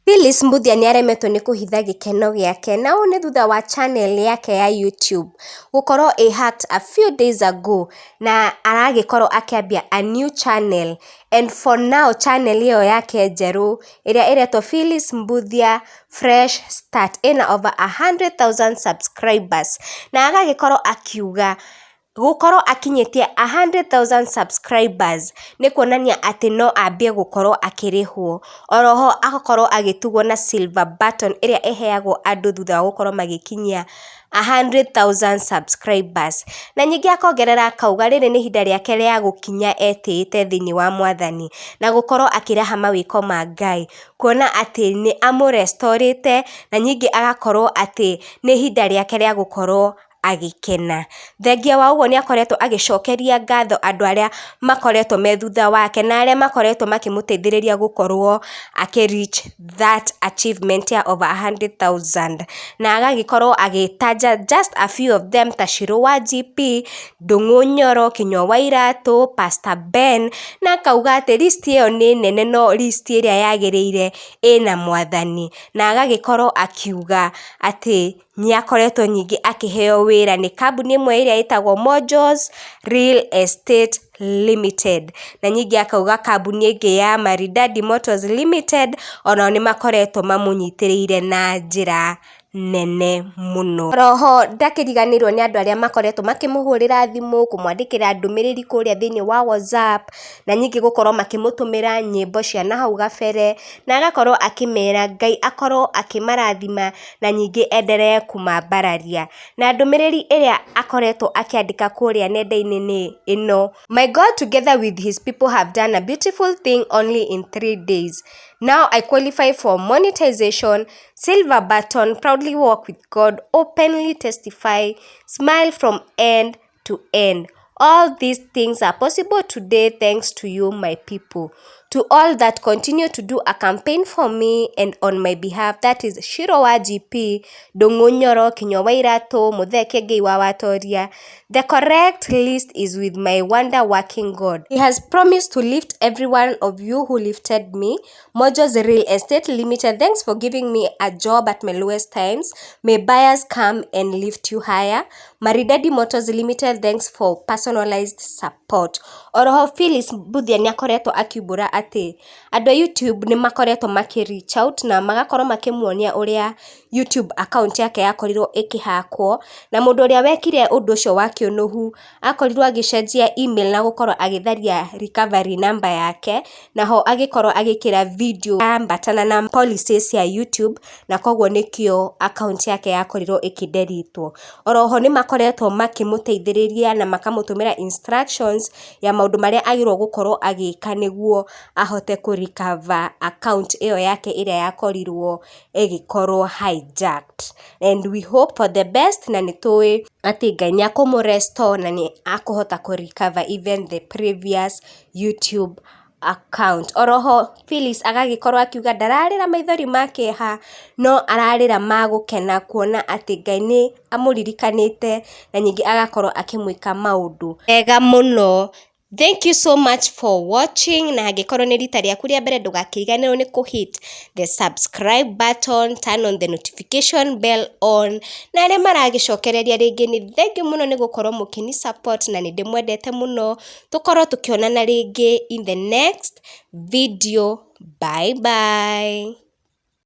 Phyllis Mbuthia nĩaremetwo nĩ kũhitha gĩkeno gĩake na ũũ nĩ thutha wa channel yake ya YouTube gũkorwo ĩ hacked a few days ago, na aragĩkorwo akĩambia a new channel, and for now channel ĩyo yake njerũ ĩrĩa ĩretwo Phyllis Mbuthia Fresh Start ĩna over 100,000 subscribers, na agagĩkorwo akiuga gũkorwo akinyĩtie 100,000 subscribers nĩ kuonania atĩ no ambie gũkorwo akĩrĩhwo. Oroho agakorwo agĩtugwo na silver button ĩrĩa ĩheagwo andũ thutha wa gũkorwo magĩkinyia 100,000 subscribers. Na ningĩ akongerera akauga rĩrĩ nĩ ihinda rĩake rĩa gũkinya etĩĩte thĩinĩ wa mwathani na gũkorwo akĩraha mawĩko ma Ngai, kuona atĩ nĩ amũrestorĩte na ningĩ agakorwo atĩ nĩ ihinda rĩake rĩa gũkorwo agĩkena. Thengia wa ũguo nĩ akoretwo agĩcokeria ngatho andũ arĩa makoretwo me thutha wake na arĩa makoretwo makĩmũteithĩrĩria gũkorwo akĩ reach that achievement ya over 100,000, na agagĩkorwo agĩtaja just a few of them ta Shiro wa GP, Ndũng'ũ Nyoro, Kinyua wa Iratũ, Pastor Ben, na akauga atĩ list ĩyo nĩ nene no list ĩrĩa yagĩrĩire ĩna mwathani, na agagĩkorwo akiuga atĩ nĩ akoretwo ningĩ akĩheo wĩra nĩ kambuni ĩmwe ĩrĩa ĩtagwo Mojos Real Estate Limited, na ningĩ akauga kambuni ĩngĩ ya Maridadi Motors Limited onao nĩ makoretwo mamũnyitĩrĩire na njĩra nene mũno. Oroho ndakĩriganĩirwo nĩ andũ arĩa makoretwo makĩmũhũrĩra thimũ, kũmwandĩkĩra ndũmĩrĩri kũrĩa thĩinĩ wa WhatsApp, na ningĩ gũkorwo makĩmũtũmĩra nyĩmbo cia nahau gabere, na agakorwo akĩmera Ngai akorwo akĩmarathima na ningĩ endelee kũmambararia. Na ndũmĩrĩri ĩrĩa akoretwo akĩandĩka kũrĩa nenda-inĩ nĩ ĩno: "My God together with his people have done a beautiful thing only in 3 days. Now I qualify for monetization, silver button, proudly walk with God, openly testify, smile from end to end. All these things are possible today thanks to you, my people. To all that continue to do a campaign for me and on my behalf, that is Shiro wa GP, Ndũng'ũ Nyoro, Kinyua wa Iratũ, Muthee Kiengei wa Watoria. The correct list is with my wonder working God. He has promised to lift every one of you who lifted me. Mojos Real Estate Limited, thanks for giving me a job at my lowest times. May buyers come and lift you higher. Maridadi Motors Limited, thanks for personalized support." Oroho Phyllis Mbuthia nĩ akoretwo akiumbũra atĩ andũ a YouTube nĩ makoretwo makĩ reach out na magakorwo makĩmuonia ũrĩa YouTube account yake yakorirwo ĩkĩhakwo, na mũndũ ũrĩa wekire ũndũ ũcio wa kĩũnũhu akorirwo agĩcenjia email na gũkorwo agĩtharia recovery number yake, naho agĩkorwo agĩkĩra video ambatana na policies cia YouTube, na koguo nĩkĩo account yake yakorirwo ĩkĩdeletwo. Oroho nĩ makoretwo makĩmũteithĩrĩria na makamũtũmĩra instructions ya maũndũ marĩa agĩrĩirwo gũkorwo agĩka nĩguo ahote kũ recover account ĩyo yake ĩrĩa yakorirwo ĩgĩkorwo hijacked, and we hope for the best, na nĩ tũĩ atĩ Ngai nĩ akũmũ restore na nĩ akũhota kũ recover even the previous YouTube account. Oroho Phyllis agagĩkorwo akiuga ndararĩra maithori ma kĩeha no ararĩra ma gũkena, kuona atĩ Ngai nĩ amũririkanĩte na ningĩ agakorwo akĩmwĩka maũndũ mega mũno. Thank you so much for watching, na angĩkorwo nĩ rita rĩaku rĩa mbere, ndũgakĩriganĩrwo nĩ kũ hit the subscribe button, turn on the notification bell on, na arĩa maragĩcokereria rĩngĩ, nĩ thank you mũno nĩ gũkorwo mũkĩni support na nĩ ndĩmwendete mũno. Tũkorwo tũkĩonana rĩngĩ in the next video. Bye bye.